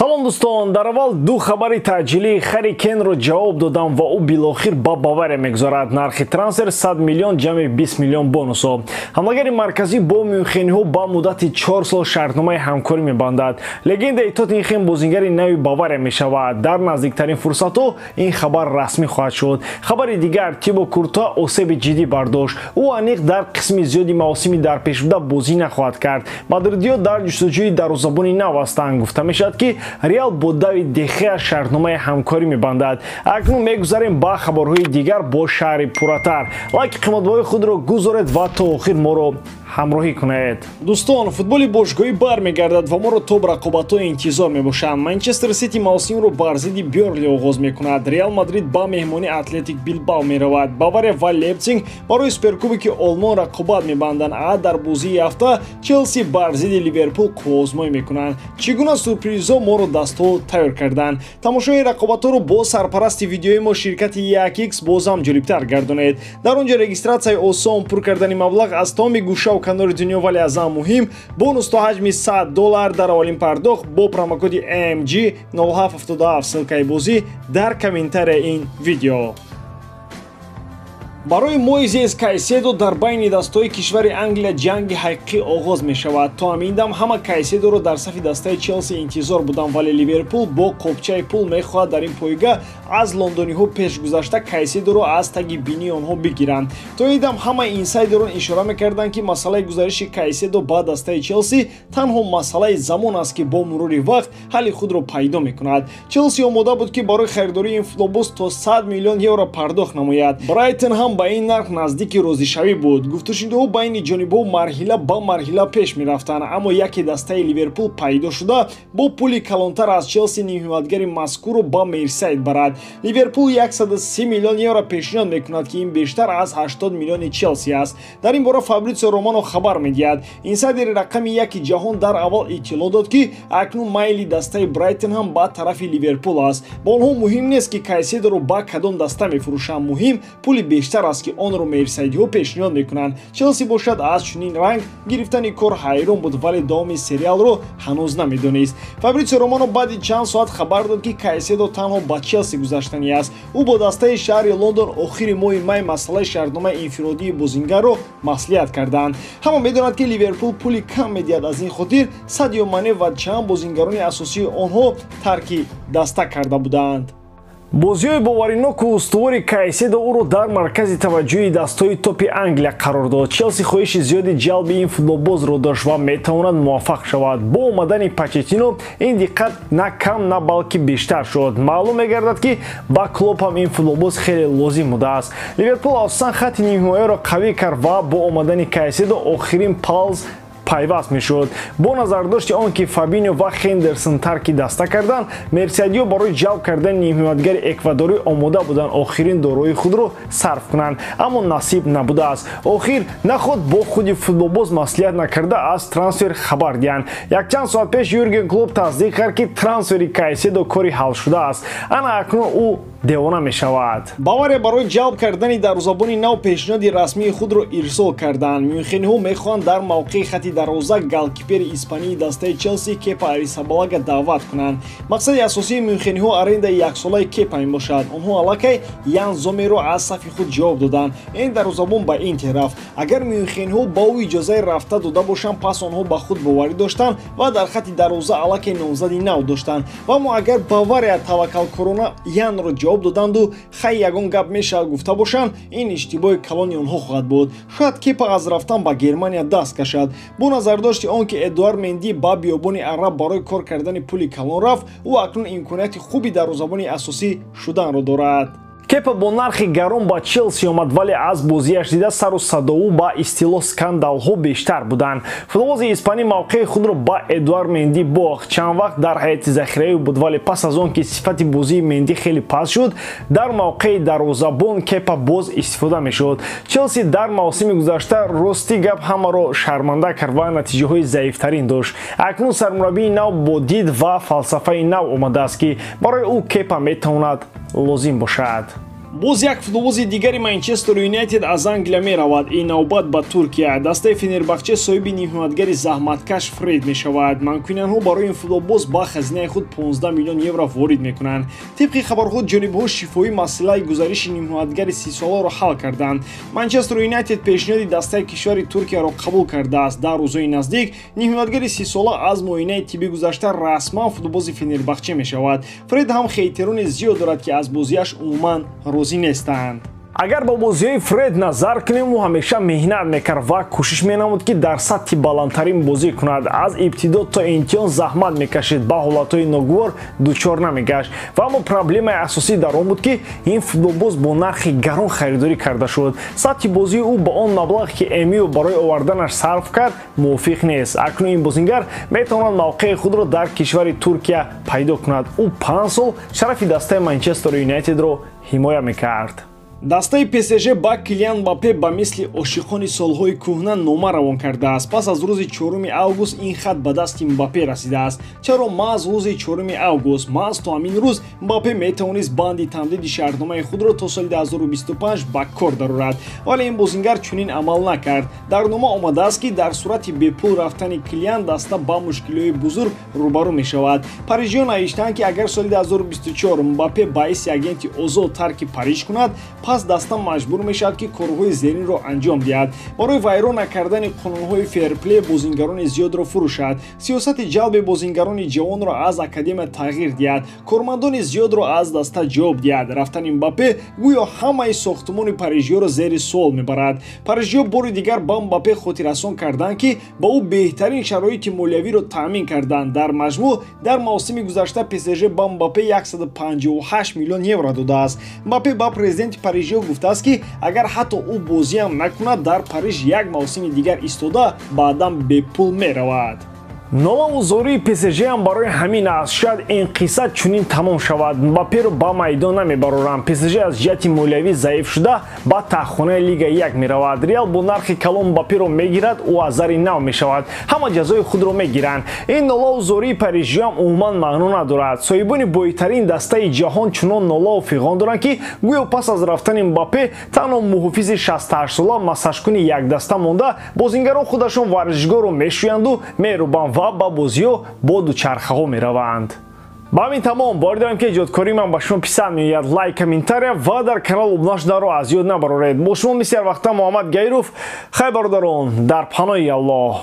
Салом, дӯстон. Дар аввал ду хабари таъҷилӣ. Харри Кенро ҷавоб додам ва ӯ билохир ба Бавария мегузарад. Нархи трансфер 100 миллион ҷамъи 20 миллион бонусҳо. Ҳамлагари марказӣ бо мюнхениҳо ба муддати 4 сол шартномаи ҳамкорӣ мебандад. Легендаи Тоттенхем бозингари нави Бавария мешавад. Дар наздиктарин фурсатҳо ин хабар расмӣ хоҳад шуд. Хабари дигар: Тибо Куртуа осеби ҷиддӣ бардошт. Ӯ аниқ дар қисми зиёди мавсими дарпешбуда бозӣ нахоҳад кард. Мадридиё дар ҷустуҷӯи дарвозабони нав ҳастанд. Гуфта мешавад, ки Реал бо Давид Дехеа шартномаи ҳамкорӣ мебандад. Акнун мегузарем ба хабарҳои дигар бо шарҳи пурратар. Лайки қиматбаҳои худро гузоред ва то охир моро ҳамроҳӣ кунед. Дӯстон, футболи бошгоҳӣ бармегардад ва моро топ рақобатҳо интизор мебошанд. Манчестер Сити мавсимро бар зидди Бёрнли оғоз мекунад. Реал Мадрид ба меҳмонии Атлетик Билбао меравад. Бавария ва Лейпсиг барои Суперкубоки Олмон рақобат мебанданд, а дар бозии ҳафта Челси бар зидди Ливерпул қувваозмоӣ мекунанд. Чӣ гуна сюрпризҳо моро дастҳо тайёр карданд? Тамошои рақобатҳоро бо сарпарасти видеои мо, ширкати 1x, бозам ҷолибтар гардонед. Дар он ҷо регистратсияи осон, пур кардани маблағ аз тамоми гӯшаву канори дунё, вале аз ҳама муҳим бонус то ҳаҷми 100 доллар дар аввалин пардохт бо промокоди MG 0777. Ссылкаи бозӣ дар комментарияи ин видео. Барои Мойзес Кайседо дар байни дастҳои кишвари Англия ҷанги ҳақиқӣ оғоз мешавад. То ҳамин дам ҳама Кайседоро дар сафи дастаи Челси интизор буданд, вале Ливерпул бо қопчаи пул мехоҳад дар ин пойга аз лондониҳо пеш гузашта, Кайседоро аз таги бинии онҳо бигиранд. То ин дам ҳама инсайдерон ишора мекарданд, ки масъалаи гузариши Кайседо ба дастаи Челси танҳо масъалаи замон аст, ки бо мурури вақт ҳалли худро пайдо мекунад. Челси омода буд, ки барои харидории ин футболбоз то 100 миллион евро пардохт намояд. Брайтон ҳам ба ин нарх наздики розишавӣ буд. Гуфтушунидҳо байни ҷонибҳо марҳила ба марҳила пеш мерафтанд, аммо яке дастаи Ливерпул пайдо шуда, бо пули калонтар аз Челси нимҳимоятгари мазкурро ба Мерсайд барад. Ливерпул 130 миллион евро пешниҳод мекунад, ки ин бештар аз 80 миллиони Челси аст. Дар ин бора Фабритсио Романо хабар медиҳад. Инсайдери рақами яки ҷаҳон дар аввал иттилоъ дод, ки акнун майли дастаи Брайтон ҳам ба тарафи Ливерпул аст. Ба онҳо муҳим нест, ки Кайседоро ба кадом даста мефурӯшанд, муҳим пули бештар аст, ки онро мерсайдиҳо пешниҳод мекунанд. Челси бошад, аз чунин ранг гирифтани кор ҳайрон буд, вале давоми сериалро ҳанӯз намедонист. Фабритсио Романо баъди чанд соат хабар дод, ки Кайседо танҳо ба Челси гузаштанӣ аст. Ӯ бо дастаи шаҳри Лондон охири моҳи май масъалаи шартномаи инфиродии бозингарро маслиҳат карданд. Ҳама медонад, ки Ливерпул пули кам медиҳад. Аз ин хотир Садио Мане ва чанд бозингарони асосии онҳо тарки даста карда буданд. Бозиҳои бовариноку устувори Кайседо ӯро дар маркази таваҷҷӯҳи дастҳои топи Англия қарор дод. Челси хоҳиши зиёди ҷалби ин футболбозро дошт ва метавонад муваффақ шавад. Бо омадани Почеттино ин диққат на кам, на балки бештар шуд. Маълум мегардад, ки ба Клоп ҳам ин футболбоз хеле лозим будааст. Ливерпул асосан хатти нимҳимояро қавӣ кард ва бо омадани Кайседо охирин палз пайваст мешуд. Бо назардошти он ки Фабино ва Хендерсон тарки даста карданд, мерсайдиҳо барои ҷалб кардани нимҳимоятгари эквадорӣ омода буданд охирин дорои худро сарф кунанд, аммо насиб набудааст. Охир наход бо худи футболбоз маслиҳат накарда аз трансфер хабар диҳанд. Якчанд соат пеш Юрген Клоп тасдиқ кард, ки трансфери Кайседо кори ҳалшудааст. Ана акнун ӯ девона мешавад. Бавария барои ҷалб кардани дарвозабони нав пешниҳоди расмии худро ирсол карданд. Мюнхениҳо мехоҳанд дар мавқеи хати дарвоза голкипери испании дастаи Челси Кепа Арисабалага даъват кунанд. Мақсади асосии мюнхениҳо арендаи яксолаи Кепа мебошад. Онҳо аллакай Ян Зомерро аз сафи худ ҷавоб доданд. Ин дарвозабон ба Интер рафт. Агар мюнхениҳо ба ӯ иҷозаи рафта дода бошанд, пас онҳо ба худ боварӣ доштанд ва дар хати дарвоза аллакай номзади нав доштанд. Ва аммо агар Бавария таваккалкорона Янро ҷавоб доданду хай, ягон гап мешавад гуфта бошанд, ин иштибоҳи калони онҳо хоҳад буд. Шояд Кепа аз рафтан ба Германия даст кашад. Бо назардошти он ки Эдуард Менди ба биёбони араб барои кор кардани пули калон рафт, ӯ акнун имконияти хуби дарвозабони асосӣ шуданро дорад. Кепа бо нархи гарон ба Челси омад, вале аз бозиаш дида сару садоу, ба истилоҳ скандалҳо бештар буданд. Футболбози испанӣ мавқеи худро ба Эдуард Менди бохт. Чанд вақт дар ҳайати захираӣ буд, вале пас аз он ки сифати бозии Менди хеле паст шуд, дар мавқеи дарвозабон Кепа боз истифода мешуд. Челси дар мавсими гузашта, рости гап, ҳамаро шарманда кард ва натиҷаҳои заифтарин дошт. Акнун сармураббии нав бо дид ва фалсафаи нав омадааст, ки барои ӯ Кепа метавонад лозим бошад. Боз як футболбози дигари Манчестер Юнайтед аз Англия меравад. Ин навбат ба Туркия. Дастаи Фенербахче соҳиби ниҳоятгари заҳматкаш Фред мешавад. Манкунианҳо барои ин футболбоз ба хазинаи худ 15 миллион евро ворид мекунанд. Тибқи хабарҳо, ҷонибҳо шифоӣ масъалаи гузариши ниҳоятгари 30-соларо ҳал карданд. Манчестер Юнайтед пешниҳоди дастаи кишвари Туркияро қабул кардааст. Дар рӯзҳои наздик ниҳоятгари 30-сола аз муоинаи тиббӣ гузашта расман футболбози Фенербахче мешавад. Фред ҳам хейтерони зиёд дорад, ки аз бозиаш умуман розӣ нестанд. Агар ба бозиҳои Фред назар кунем, ӯ ҳамеша меҳнат мекард ва кӯшиш менамуд, ки дар сатҳи баландтарин бозӣ кунад. Аз ибтидо то интиҳо заҳмат мекашид, ба ҳолатҳои ногувор дучор намегашт. Ва аммо проблемаи асосӣ дар он буд, ки ин футболбоз бо нархи гарон харидорӣ карда шуд. Сатҳи бозии ӯ ба он маблағ, ки МЮ барои оварданаш сарф кард, мувофиқ нест. Акнун ин бозингар метавонад мавқеи худро дар кишвари Туркия пайдо кунад. Ӯ 5 сол шарафи дастаи Манчестер Юнайтедро ҳимоя мекард. Дастаи ПСЖ ба Килиан Мбаппе ба мисли ошиқони солҳои кӯҳна нома равон кардааст. Пас аз рӯзи 4 август ин хат ба дасти Мбаппе расидааст. Чаро маҳз рӯзи 4 август? Маҳз то ҳамин рӯз Мбаппе метавонист банди тамдиди шартномаи худро то соли 2025 ба кор дарорад, вале ин бозингар чунин амал накард. Дар нома омадааст, ки дар сурати бепул рафтани Килиан даста ба мушкилиҳои бузург рӯбарӯ мешавад. Парижиён навиштаанд, ки агар соли 2024 Мбаппе ба ҳайси агенти озод тарки Париж кунад, пас даста маҷбур мешавад, ки корҳои зеринро анҷом диҳад. Барои вайрон накардани қонунҳои ферплей бозингарони зиёдро фурӯшад, сиёсати ҷалби бозингарони ҷавонро аз академия тағйир диҳад, кормандони зиёдро аз даста ҷавоб диҳад. Рафтани Мбаппе гӯё ҳамаи сохтумони парижиёро зери суол мебарад. Парижиё бори дигар ба Мбаппе хотиррасон карданд, ки ба ӯ беҳтарин шароити молиявиро таъмин карданд. Дар маҷмӯъ дар мавсими гузашта ПСЖ ба Мбаппе 158 миллион евро додааст. Мбаппе ба президенти Парижиё гуфтааст, ки агар ҳатто ӯ бозиам накунад, дар Париж як мавсими дигар истода баъдан бепул меравад. Нолаву зории ПСЖ ҳам барои ҳамин аст. Шояд ин қисса чунин тамом шавад. Мбапперо ба майдон намебароранд. ПСЖ аз ҷиҳати молиявӣ заиф шуда ба таҳхонаи Лига 1 меравад. Реал бо нархи калон Мбапперо мегирад, ӯ аз зари нав мешавад. Ҳама ҷазои худро мегиранд. Ин нолаву зории парижиё ҳам умуман маъно надорад. Соҳибони бойтарин дастаи ҷаҳон чунон нолаву фиғон доранд, ки гӯё пас аз рафтани Мбаппе танҳо муҳофизи 68сола массажкуни якдаста монда, бозингарон худашон варзишгоҳро мешӯянду мерӯбанд ва ба бозиҳо бо дучархаҳо мераванд. Ба ҳамин тамом. Боварӣ дорам, ки эҷодкории ман ба шумо писанд меояд. Лайк, комментария ва дар канал обуна шуданро аз ёд набароред. Бо шумо мисли ҳар вақта Муҳаммад Гаиров. Хайр, бародарон, дар паноҳи Аллоҳ.